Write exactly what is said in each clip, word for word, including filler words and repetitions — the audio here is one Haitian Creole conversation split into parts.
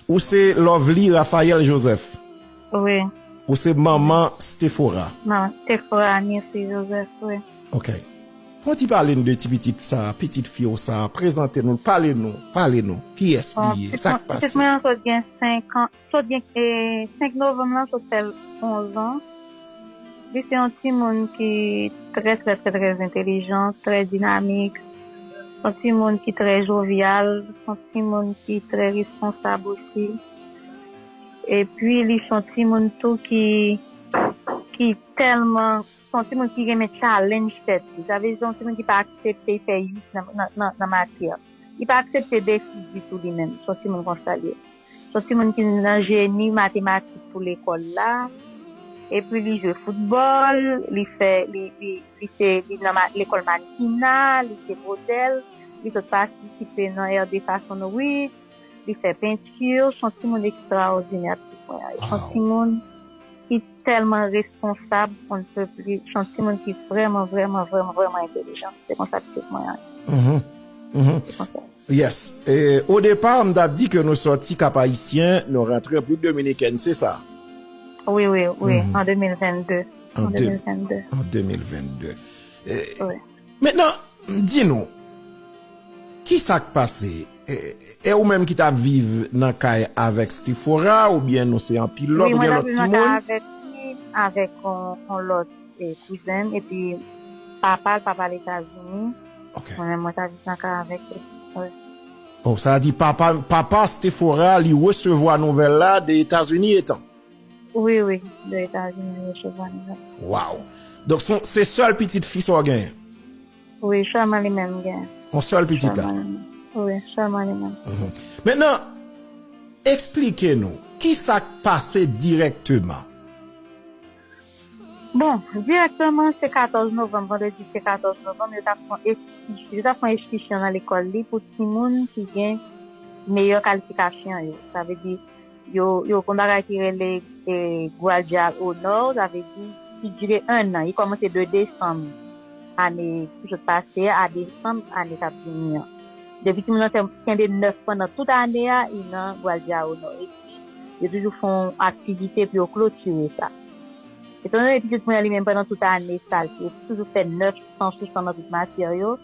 Ou se Lovely Raphaël Joseph. Wi. Ou se manman Stephora. Non, Stephora Nancy Joseph, wi. Ok. Fon ti pale n de ti pitit sa, pitit fi w sa, prezante nou, pale nou, pale nou. Kiyès li ye, sa k pase? Pitit mwen an sot gen senk an, sot gen, e, senk novanm lan, sot fè l onz an. Li se yon timoun ki trè, trè, trè, trè entelijan, trè dinamik. Se yon timoun ki trè jovyal, se yon timoun ki trè responsab osi. Epi li se yon timoun tou ki, ki tèlman, se yon timoun ki renmen challenge tèt li. Sa vle di se yon timoun ki pa aksepte fè uit nan, nan, nan, nan matyè. Li pa aksepte defi ditou li menm. Se yon timoun konsa li ye. Se yon timoun ki nan jeni matematik pou lekòl la. Epi li jwe foutbòl, li fè, li, li, li se, li nan ma- lekòl manekina, li se modèl, li sot patisipe nan R D Fashion Week, li fè penti, se yon timoun ekstraòdinè pitit mwen an. Se yon timoun ki tèlman responsab, on ne peut plus, se yon timoun ki vrèman, vrèman, vrèman, vrèman entelijan. Se konsa pitit mwen an ye. Mhm. Mhm. Yes. E, o depa, m t ap di ke nou sòti Kap Ayisyen, nou rantre Repiblik Dominikèn, se sa? Wi, wi, wi, an de mil vennde. An de mil vennde. An de mil vennde. E, Wi. Mentnan, di nou, ki sa k pase? E, e ou menm ki t ap viv nan kay avèk Stephora, oubyen nou se anpil lòt, Wi, ou mwen gen t ap lòt viv nan kay timoun? Avèk li, avèk yon, yon lòt e kouzen m, epi papa l, papa l Etazini. Ok. Mwen menm, mwen ta viv nan kay avèk li. Wi. Oh, sa di papa, papa Stephora, li resevwa nouvèl la de Etazini etan. Wi, wi, de Etazini, li resevwa nouvèl. Wow. Donk, se, se sèl pitit fi sa w genyen? Wi, sèlman li menm gen. Yon sèl pitit la? Sèlman li menm. Wi, sèlman li menm. Mentnan, eksplike nou, ki sa k pase dirèkteman? Bon, dirèkteman, se katòz novanm, vandredi se katòz novanm, yo t ap fè yon ekskis-, yo t ap fè yon ekskisyon nan lekòl li pou timoun ki gen meyè kalifikasyon yo. Sa vle di, yo, yo gen yon bagay ki rele, e, Guardia Honor, sa vle di, ki dire ennan. Li kòmanse de desanm ane ki sot pase a, a desanm ane k ap vini an. Depi timoun nan te kenbe nèf pandan tout ane a, li nan Guardia Honor. Epi, yo toujou fè yon aktivite pou yo klotire sa. Etandone pitit mwen an li menm pandan tout ane sa, li toujou fè nèf san sou san nan tout matyè yo.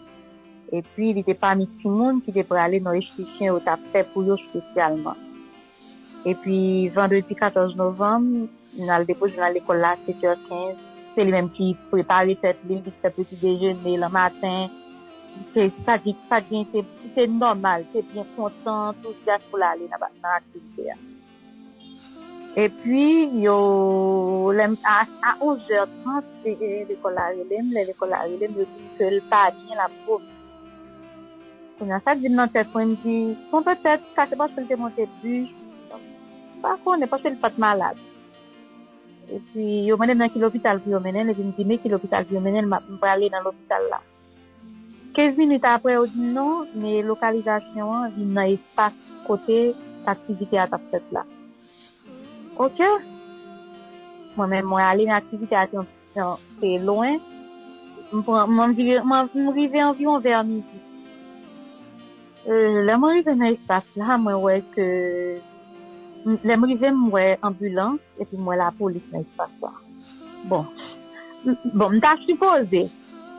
Epi, li te pami timoun ki te prale nan ekskisyon yo t ap fè pou yo espesyalman. Epi, vandredi katòz novanm, n al depoze l nan lekòl la setè kenz. Se li menm ki prepare tèt li, li fè peti dejene lan maten. Se, sa gen, sa gen, se, se nòmal, se byen kontan, antouzyas pou l ale nan, nan aktivite a. Epi, yo, lè m, a, a onzè trant, e, e, lekòl la rele m, lè lekòl la rele m, yo di m ke l pa byen, l ap vomi. Kounye a, sa k vin nan tèt mwen, m di, bon, petèt, sa se paske l te monte bis, m pa konnen, paske li pa t malad. Epi, yo mande m nan ki lopital pou yo mennen l, epi m di, men ki lopital pou yo mennen l, m ap, m prale nan lopital la. Kenz minit apre, yo di m non, men lokalizasyon an vin nan espas kote aktivite a t ap fèt la. Ok. Mwen menm, mwen ale, men aktivite a te, te, te lwen. M pran, mwen vire, mwen, m rive anviwon vè midi. E, lè mwen rive nan espas la, mwen wè ke, m- lè m rive, m wè anbilans, epi m wè lapolis nan espas la. Bon. M- Bon, m ta sipoze.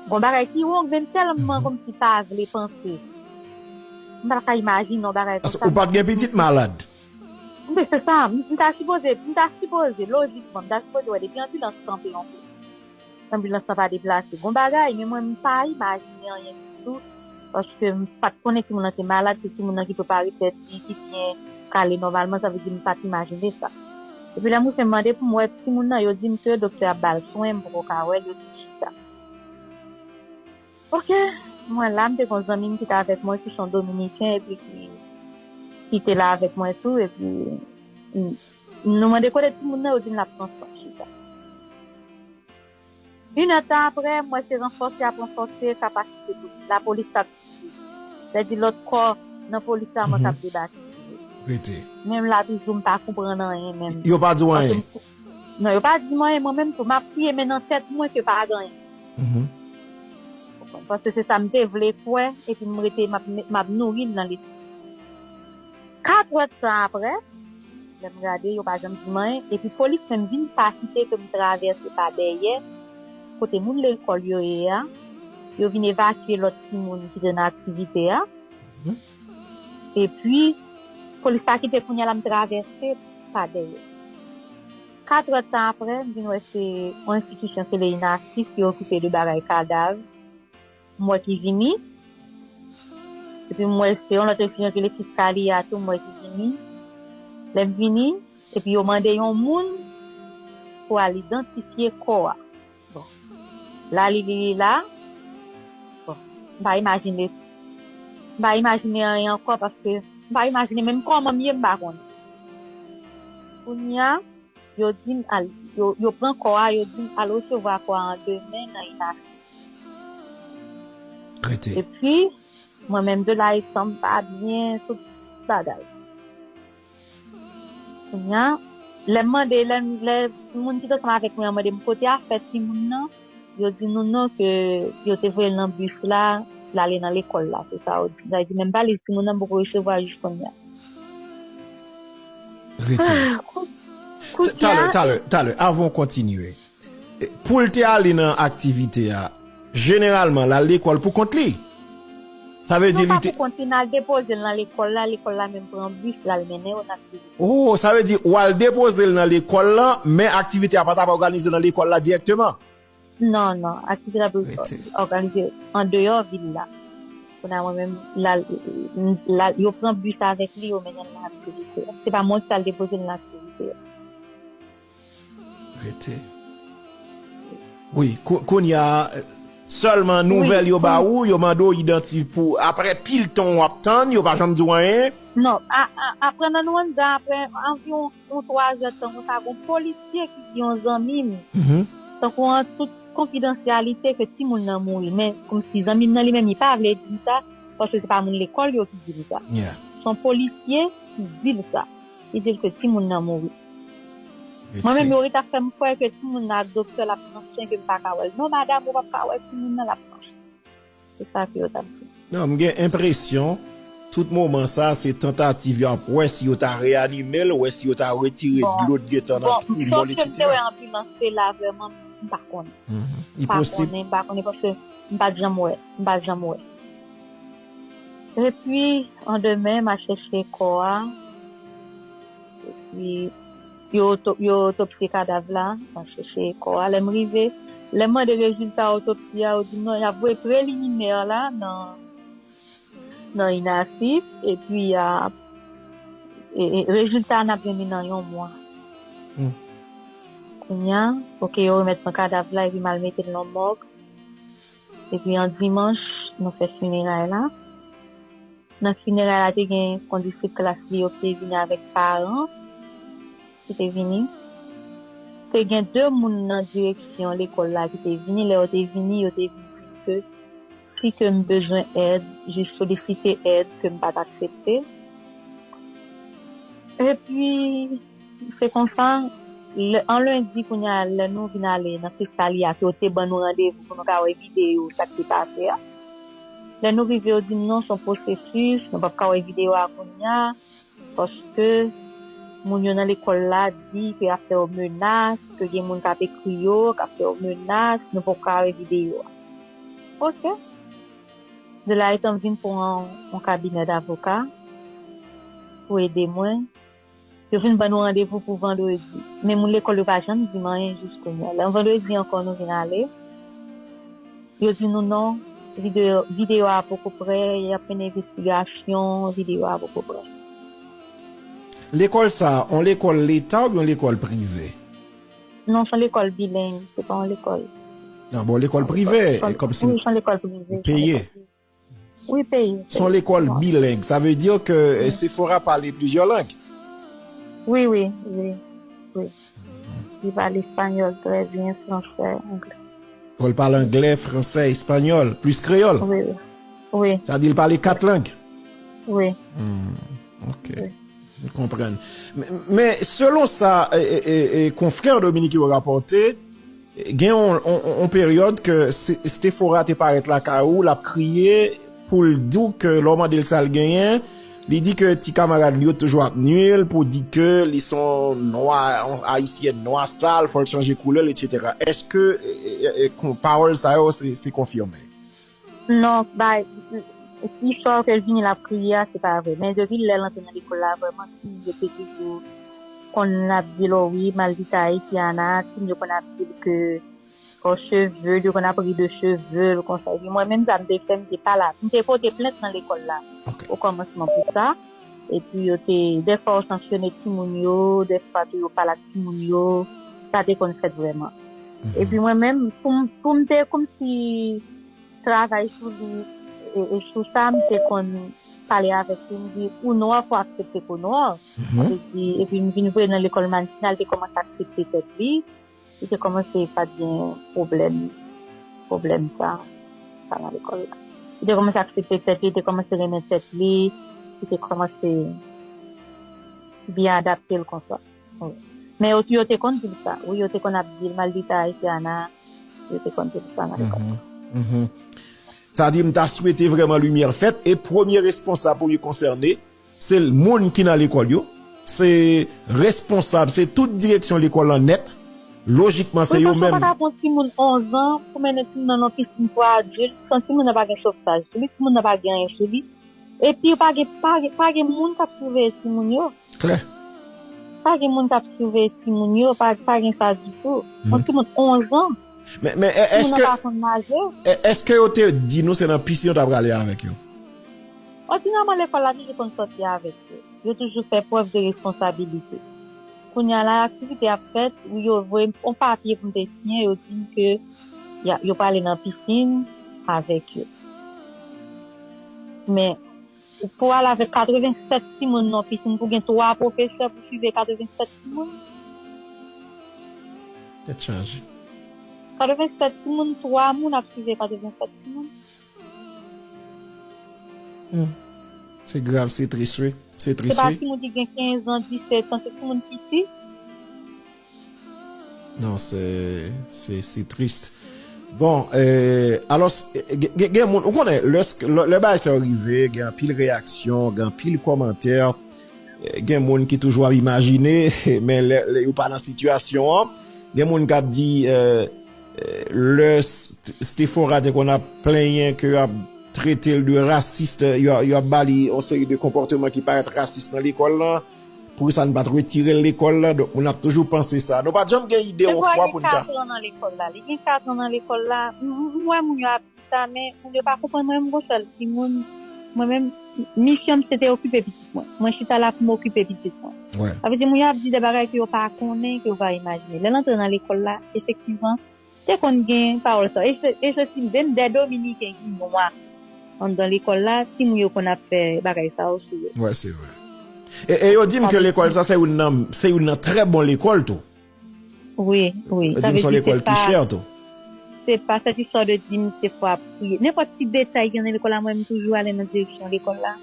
Bon, bagay ki wong, men m tèlman kòmsi pa vle panse. M pa ka imajine yon bagay konsa. Ou pa t gen pitit malad? Men se sa, m m ta sipoze, m ta sipoze, lojikman, m ta sipoze wè depi anbilans kanpe yon kote. Anbilans lan pa deplase. Gon bagay, men mwen, m pa imajine anyen ditou, paske m pa t konnen timoun nan te malad, se timoun nan ki prepare tèt li, ki byen kale nòmalman, sa vle di m pa t imajine sa. Epi lè m rive m mande pou m wè timoun nan, yo di m ke doktè ap ba l swen, m poko ka wè l, yo di m chita. Ok, mwen la, m te gon zanmi m ki te avèk mwen, ki se yon Dominiken, epi ki, ki te la avèk mwen tou, epi m- nou mande kote timoun nan, yo di m l ap pran swen chita. Inèdtan apre, m wè se ranfòse ap ranfòse kapasite polis. Lapolis t ap vini. Sa di lòt kò nan polis la, mwen t ap debake. Rete. Menm la toujou, m pa konprann anyen menm. Yo pa di w anyen? Non, yo pa di m anyen, mwen menm tou, m ap kriye, men nan tèt mwen ke pa gen anyen. Mhm. Paske se sa m te vle kwè, epi m rete, m ap, m ap nouri l nan lespri. Kat èdtan apre, Lè m gade, yo pa janm di m anyen. Epi polis menm vin pa kite ke m travèse pa dèyè, kote moun lekòl yo ye a. Yo vin evakye lòt timoun ki te nan aktivite a. Epi, polis pa kite kounye a la m travèse pa dèyè. Katrè tan apre, m vin wè se yon enstitisyon, se le INASIF ki okipe de bagay kadav. M wè ki vini. Epi m wè se yon lòt enstitisyon ki le Fiskalia tou, m wè ki vini. Lè m vini, epi yo mande yon moun pou al idantifye kò a. Bon. La li, li, li la. Bon. M pa imajine. M pa imajine anyen ankò paske m pa imajine menm kòman m ye, m pa konnen. Kounye a, yo di m al, yo, yo pran kò a, yo di m al resevwa kò a an demen nan INASIF. Rete. Epi, mwen menm de la, etan m pa byen, tout bagay. Kounye a, lè m mande, lè, lè moun ki te ansanm avèk mwen an mande m kote afè timoun nan, yo di nou non ke yo te voye l nan bis la, l ale nan lekòl la, se sa yo di. Sa vle di menm pa li timoun nan poko resevwa jis kounye a. Rete. Talè, talè, talè, avan w kontinye. Pou l te ale nan aktivite a, jeneralman, l al lekòl pou kont li. Sa vle di Non, li pa te. Pou kont li, n al depoze l nan lekòl la, lekòl la menm pran bis, l al mennen yo nan aktivite. Oh, sa vle di, w al depoze l nan lekòl la, men aktivite a pa t ap òganize nan lekòl la dirèkteman. Non, non, aktivite la pou Rete. òganize andeyò vil la. Kounye a mwen menm, l al, l al, yo pran bis avèk li, yo mennen l nan aktivite a. Se pa mwen ki t al depoze l nan aktivite a. Rete. Wi, kou- kounye a, sèlman nouvèl yo ba ou, yo mande w idanti pou, apre pil tan w ap tann, yo pa janm di w anyen. Non, a, a, apre nan Luanda, apre anviwon yon twa zè tan konsa, gon polisye ki di yon zanmi m, Mhm. tankou an tout konfidansyalite ke timoun nan mouri. Men, kòmsi zanmi m nan li menm, li pa vle di m sa, paske se pa moun lekòl yo ki di m sa. Yeah. Se yon polisye ki di l sa. Li di l ke timoun nan mouri. Mwen menm, yo rete ap fè m kwè ke timoun nan ak doktè l ap pran swen, ke m pa ka wè l. Non, madanm, ou p ap ka wè timoun nan, l ap pran swen. Se sa ke yo t ap di. Non, m gen enpresyon, tout moman sa, se tantativ yo ap wè si yo ta reyanime l, wè si yo ta retire Bon, dlo t gentan nan bon, twou l, sòf ke m te wè etsetera. Anbilans te la vrèman, m pa konnen. Mhm. Li M pa posib. Konnen, m pa konnen paske m pa t janm wè. M pa t janm wè. Epi, an demen, m a chèche kò a. Epi, yo, oto- yo otopsye kadav la, m a chèche kò a. Lè m rive, lè m mande rezilta otopsi a, yo di m non, y ap voye preliminè la nan, nan INASIF, epi y a, e, e, rezilta a n ap jwenn li nan yon mwa. Hmm. Kounye a, oke, yo remèt mwen kadav la, epi m al mete l nan mòg. Epi an dimanch, nou fè fineray la. Nan fineray la, te gen kondisip klas li yo ki te vini avèk paran ki te vini. Te gen de moun nan direksyon lekòl la ki te vini. Lè yo te vini, yo te vin di ke si ke m bezwen èd, jis solisite èd ke m pa t aksepte. Epi, se konsa, lè- an lendi kounye a, lè nou vin ale nan Fiskalia, ke yo te ban nou randevou pou nou ka wè videyo sa k te pase a. Lè nou rive, yo di m non, se yon pwosesis, nou p ap ka wè videyo a kounye a, paske moun yo nan lekòl la di ke y ap fè yo menas, ke gen moun k ap ekri yo, k ap fè yo menas, nou poko ka wè videyo a. Oke. De la, etan m vin pran yon kabinè davoka pou ede mwen. Yo vin ban nou randevou pou vandredi. Men moun lekòl yo pa janm di m anyen jis kounye a. Lè vandredi ankò nou vin ale, yo di nou non, videyo, videyo a poko prè, y ap mennen envestigasyon, videyo a poko prè. Lekòl sa, on lekòl leta oubyen on lekòl prive? Non, se yon lekòl bileng, se pa yon lekòl. Non, bon, lekòl prive, e kòmsi Wi, se yon lekòl prive. Peye. Wi, peye. Se yon lekòl bileng. Sa vle di ke eh, Sephora pale plizyè lang. Wi, wi, wi, wi. Li pale espanyòl trè byen, fransè, anglè. L pale anglè, fransè, espanyòl, plis kreyòl. Wi, wi. Sa di l pale kat lang. Wi. Hmm, ok. M konprann. Men, men selon sa e, e, e, e, konfrè Dominique yo rapòte, gen yon, yon, yon peryòd ke Se- Sephora te parèt lakay ou, l ap kriye pou l di w ke lè w mande l sa l genyen, Li di ke ti kamarad li yo toujou ap nwi l pou di ke li se yon nwa, yon ayisyèn nwa sal, fò l chanje koulè l, etsetera. Èske e, e, e, kon pawòl sa yo se, se konfime? Non, bay, istwa ke l vini l ap kriye a, se pa vre. Men depi lè l antre nan lekòl la, vrèman, timoun yo te toujou konn ap di l, o wi, Maldita Haitiana, timoun yo konn ap di l ke o cheve l, yo konn ap ri de cheve l, konsa. Epi mwen menm, sa m te fè, m te pale, m te pote plent nan lekòl la, ok, o kòmansman pou sa. Epi yo te, dèfwa yo sanksyone timoun yo, dèfwa tou yo pale ak timoun yo, sa te konn fèt vrèman. Mhm. Epi mwen menm, pou m, pou m te kòmsi travay sou li, e, e sou sa, m te konn pale avèk li, m di, ou nwa, fò aksepte ke w nwa. Mhm. Sa vle di, epi m vin voye nan lekòl matinal, te kòmanse aksepte tèt li. Li te kòmanse pa t gen pwoblèm, pwoblèm sa, sa nan lekòl la. Li te kòmanse aksepte tèt li, li te kòmanse renmen tèt li, li te kòmanse byen adapte l konsa. Wi. Men yo, yo te konn di l sa. Wi, yo te konn ap di l, Maldita Haitiana, yo te konn di l sa nan lekòl. Mhm, mhm. Sa di, m ta swete vrèman limyè fèt, e premye responsab pou li konsène, se moun ki nan lekòl yo, se responsab, se tout direksyon lekòl lan nèt. Lojikman, se yo menm. Wi, paske w pa ka pran timoun onz an pou mennen timoun nan nan pisin pou adilt, san timoun nan pa gen sovtaj sou li, timoun nan pa gen anyen sou li. Epi, pa gen, pa gen, pa gen moun k ap siveye timoun yo. Klè. Pa gen moun k ap siveye timoun yo, pa, pa gen sa ditou. Yon timoun onz an. Men, men, e, timoun nan èske, pa konn maje. E, èske yo te di nou se nan pisin yo ta prale avèk yo? Òdinèman, lekòl la toujou konn sòti avèk yo. Yo toujou fè prèv de responsabilite. Kounye a la, aktivite ap fèt, yo voye m yon papye pou m te siyen, yo di m ke y a, yo prale nan pisin avèk yo. Men, pou w al avèk katrevennsèt timoun nan pisin, pou gen twa pwofesè pou siveye katrevennsèt timoun? Tèt chaje. Katrevennsèt timoun, twa moun ap siveye katrevennsèt timoun. Hmm. Se grav, se tris, wi. Se tris, wi. Se pa timoun ki gen kenz an, disèt an, se timoun piti. Non, se, se, se tris. Bon, eh, alò, eh, gen, gen, gen moun, ou konnen, lè, lè, lè bagay sa yo rive, gen anpil reyaksyon, gen anpil kòmantè, eh, gen moun ki toujou ap imajine, men lè, lè yo pa nan sitiyasyon an, gen moun k ap di, eh, eh, lè St-, Stephora te konn ap plenyen ke yo ap trete l de rasis, yo, yo ap ba li yon seri de konpòteman ki parèt rasis nan lekòl lan, poukisa n pa t retire l lekòl la? Donk, moun ap toujou panse sa. Nou pa t janm gen ide yon fwa pou n ta. Li gen kat an nan lekòl la. Li gen kat an nan lekòl la. M, m, m wè moun yo ap di sa, men moun yo pa konprann mwen menm gon sèl timoun. Mwen menm, misyon m se te okipe pitit mwen. Mwen chita la pou m okipe pitit mwen. Sa vle di, moun yo ap di de bagay ke yo pa konnen, ke yo pa imajine. Lè l antre nan lekòl la, efektivman, te konn gen pawòl sa. E se, e se ti, menm dè Dominiken ki nwa anndan lekòl la, timoun yo konn ap fè bagay sa yo sou yo. Wè, se vre. E, e yo di m ke lekòl sa, se youn nan, se youn nan trè bon lekòl tou. Wi, wi. Yo di m se yon lekòl ki chè tou. Se pa sèt istwa de di m se fwa ap kriye. Nenpòt ti detay ki gen nan lekòl la, mwen, m toujou ale nan direksyon lekòl la.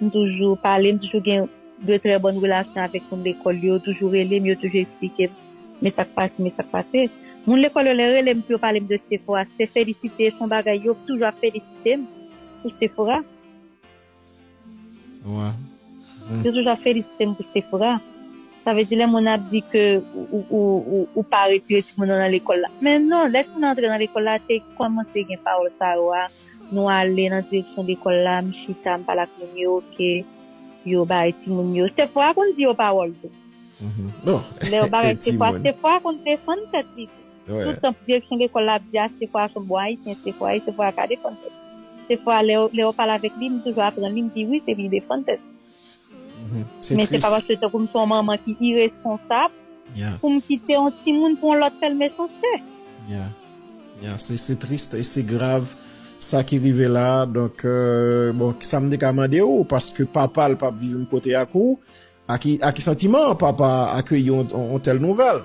M toujou pale, m toujou gen de trè bòn relasyon avèk moun lekòl yo, yo toujou rele m, yo toujou eksplike m, men sa k pase, men sa k pase. Moun lekòl yo, lè yo rele m pou yo pale m de Sephora, se felisite, se yon bagay, yo toujou ap felisite m pou Sephora. Wè. Yo toujou ap felisite m pou Sephora. Sa vle di lè moun ap di ke ou, ou, ou, ou, ou pa retire timoun nan, nan lekòl la. Men non, lè timoun nan antre nan lekòl la, te kòmanse gen pawòl sa yo a. Nou ale nan direksyon lekòl la, m chita, m pale ak moun yo, oke. Yo bay timoun yo. Sephora konn di yo pawòl tou. Mhm. Bon, lè yo bagay Sephora, Sephora konn defann tèt li tou. Wè. Toutan direksyon lekòl la ap di a, Sephora se yon bon ayisyen, Sephora, Sephora ka defann tèt li. Sephora, lè yo, lè yo pale avèk li, m toujou aprann li, m di wi, se li defann tèt li. Mhm. Men se pa paske tankou m se yon manman ki iresponsab pou m kite yon timoun pou yon lòt fè l mesanste. Ya. Ya, se, se tris e se grav sa ki rive la. Donk, euh, bon, sa m te ka mande w, paske papa l p ap viv menm kote ak ou, a ki, a ki santiman papa akeyi yon, yon, yon tèl nouvèl?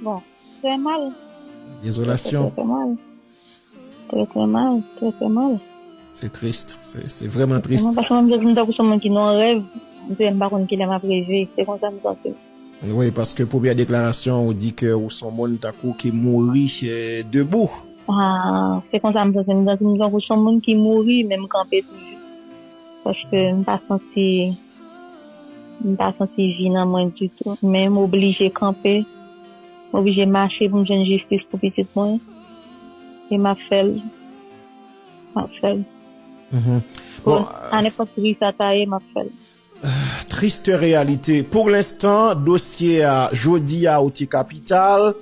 Bon, trè mal. Dezolasyon. Trè, trè, trè mal. Trè, trè mal, trè, trè mal. Se tris, se, se vrèman tris. Mwen, paske mwen, m santi m tankou se yon moun ki nan yon rèv, m pa konn kilè m ap reve, se konsa m santi m. Wi, paske premyè deklarasyon ou di ke ou se yon moun tankou ki mouri, eh, debou. Ah, se konsa m santi m, m santi m tankou se yon moun ki mouri, men m kanpe toujou. paske m pa santi, m pa santi vi nan mwen ditou. Men m oblije kanpe, m oblije mache pou m jwenn jistis pou pitit mwen. E m ap fè l. M ap fè l. Mhm. Bon, a nenpòt pri sa ta ye, m ap fè l. Triste réalité. Pou lenstan, dosye a, jodi a, ou te kapital.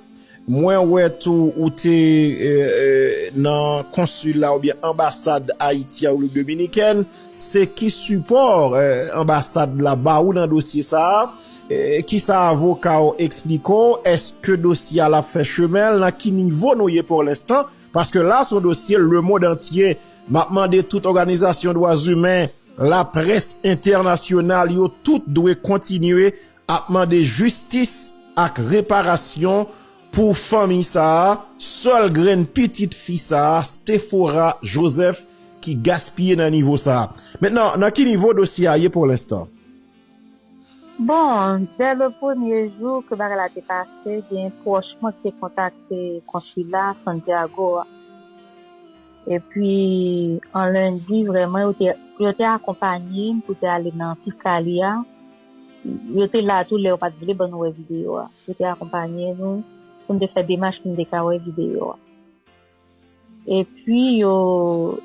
Mwen wè tou, ou te, eh, eh, nan konsil la oubyen anbasad Ayiti an Repiblik Dominikèn. Se ki sipò, eh, anbasad la ba ou nan dosye sa a? Eh, kisa avoka w eksplike w? Èske dosye a l ap fè chemen l? Nan ki nivo nou ye pou lenstan? Paske la, se yon dosye lemonn antye. M ap mande tout òganizasyon dwa imen, laprès entènasyonal, yo tout dwe kontinye ap mande jistis ak reparasyon pou fanmi sa a, sèl grenn pitit fi sa a, Stephora Joseph, ki gaspiye nan nivo sa a. Mentnan, nan ki nivo dosye a ye pou lenstan? Bon, dè le premye jou ke bagay la te pase, gen pwòch mwen ki te kontakte konsila Santiago a. Epi, an lendi, vrèman, yo te, yo te akonpanye m pou te ale nan fiskali a. Yo te la tou lè yo pa t vle ban nou wè videyo a. Yo te akonpanye nou pou n te fè demach pou n te ka wè videyo a. Epi, yo,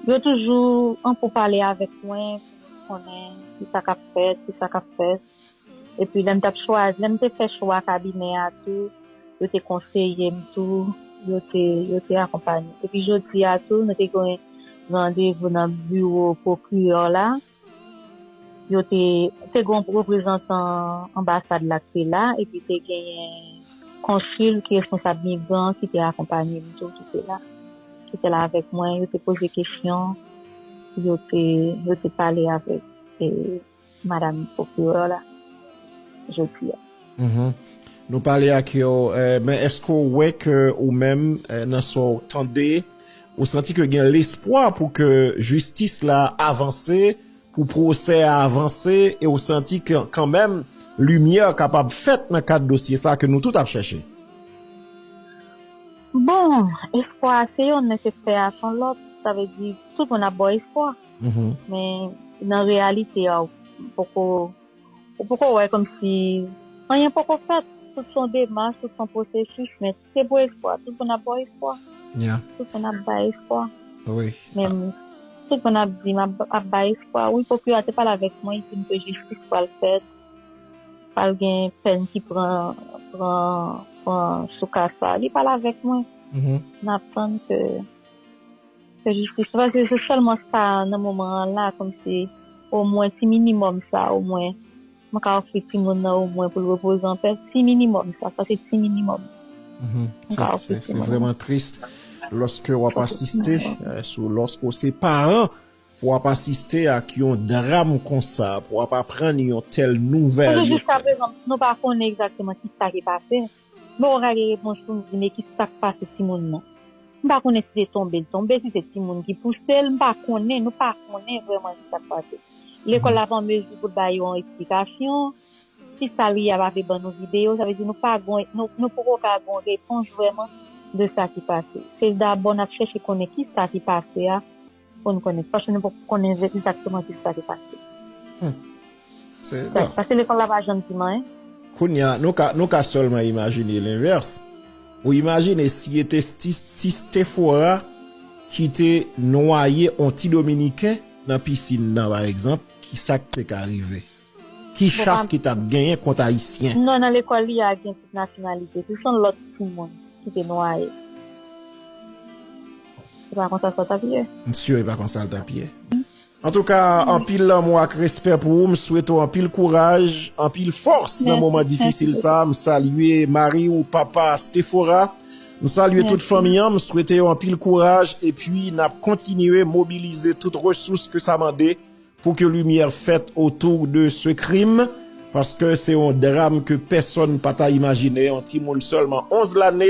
yo toujou an pou pale avèk mwen, pou konnen ki sa k ap fèt, ki sa k ap fèt. Epi, lè m t ap chwazi, lè m te fè chwa kabinè a tou, yo te konseye m tou, yo te, yo te akonpanye. Epi, jodi a tou, nou te gen randevou nan biwo pwokirè la. Yo te, te gen yon reprezantan anbasad la ki te la, epi te genyen konsil ki responsab migran ki te akonpanye m tou, ki te la. Ki te la avèk mwen, yo te poze kesyon, yo te, yo te pale avèk, e, madanm pwokirè la, jodi a. Mhm. Nou pale ak yo, eh, men èske w wè ke ou menm, eh, nan sa w tande, ou santi ke gen lespwa pou ke jistis la avanse, pou pwosè a avanse, e ou santi ke kanmenm limyè kapab fèt nan kad dosye sa ke nou tout ap chèche? Bon, espwa a se youn, men se fè a se yon lòt. Sa vle di, tout moun ap ba w espwa. Mhm. Men nan reyalite a, ou poko, ou poko wè kòmsi anyen poko fèt. Tout se yon demach, tout se yon pwosesis, men se pou espwa. Tout moun ap ba w espwa. Yeah. Tout moun ap bay espwa. Wi. Men tout moun ap di, m ap, ap bay espwa. Wi, pwokirè a te pale avèk mwen, li di m ke jistis pral fèt. Pral gen pèn ki pran, pran, pran sou ka sa. Li pale avèk mwen. Mhm. N ap tann ke, ke jistis. Paske se sèlman sa nan moman an la, kòmsi omwen ti minimòm sa, omwen, mwen ka ofri timoun nan omwen pou l repoze anpè. Ti minimòm sa, sa se ti minimòm. Mhm. Mwen ka ofri timoun nan. Se, se, se vrèman tris lòske w ap asiste, eh, sou, lòske w se paran, pou w ap asiste ak yon dram konsa, pou w ap aprann yon tèl nouvèl, paske yon jiska tèl prezan, nou pa konnen egzakteman ki sa ki pase. Men w ka gen repons pou m di, men ki sa k pase timoun nan? M pa konnen si se tonbe l tonbe, si se timoun ki pouse l, m pa konnen, nou pa konnen vrèman ki sa k pase. Lekòl la pa an mezi pou l ba yo yon eksplikasyon. Si sa l ye a pa vle ban nou videyo, sa vle di nou pa gon, nou, nou poko ka gon repons vrèman de sa ki pase. Se dabò n ap chèche konnen ki sa ki pase a, pou n konnen. Paske nou poko konnen egzakteman ki sa ki pase. Hmm. Se, bon. Paske lekòl la pa janm di m anyen. Kounye a, nou ka, nou ka sèlman imajine lenvès. Ou imajine si e te ti, ti Stephora ki te nwaye yon ti Dominiken nan pisin nan, pa egzanp, ki sa k te ka rive? Ki chas ki t ap genyen kont Ayisyen? Non, nan lekòl li a gen tout nasyonalite. Se yon lòt timoun ki te nwaye. Se pa konsa sa t ap ye. M si e pa konsa l t ap ye. Antouka, anpil lanmou ak respè pou ou. M swete w anpil kouraj, anpil fòs nan moman difisil sa. M salye mari w, papa Stephora. M salye tout fanmi an. M swete yo anpil kouraj. Epi, n ap kontinye mobilize tout resous ke sa mande pou ke limyè fèt otou de se krim, paske se yon dram ke pèsonn pa ta imajine, yon timoun sèlman onz lane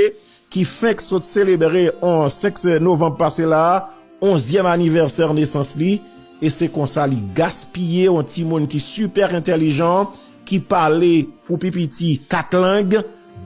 ki fenk sot selebre yon senk novanm pase la a, onzyèm anivèsè nesans li, e se konsa li gaspiye yon timoun ki sipè entèlijan, ki pale pou pi piti kat lang,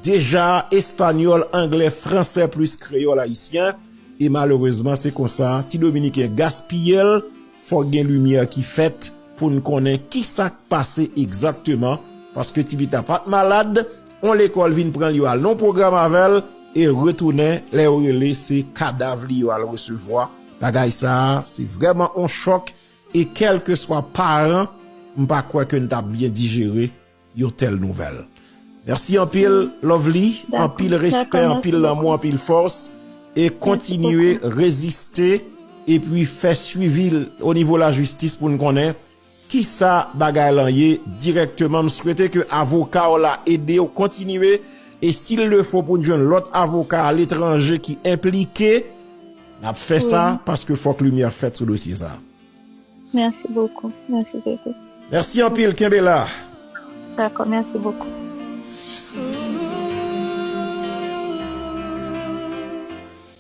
deja espanyòl, anglè, fransè plis kreyòl ayisyen. E malerezman, se konsa, ti Dominiken gaspiye l, fòk gen limyè ki fèt pou n konnen ki sa k pase egzakteman, paske ti pita pa t malad, on lekòl vin pran l, yo al nan pwogram avè l, e retounen, lè yo rele, se kadav li yo al resevwa. Bagay sa a, se vrèman on chòk, e kèlkeswa paran, m pa kwè ke n t ap byen dijere yon tèl nouvèl. Mèsi anpil, Lovely, anpil respè, anpil lanmou, anpil fòs, e kontinye reziste, epi fè swivi l o nivo lajistis pou n konnen ki sa bagay lan ye dirèkteman. M swete ke avoka w la ede w kontinye, e si l le fo pou n jwenn lòt avoka aletranje ki enplike, n ap fè sa, paske fòk limyè fèt sou dosye sa. Merci beaucoup. Merci beaucoup. Mèsi anpil, kenbe la. D'accord, merci beaucoup.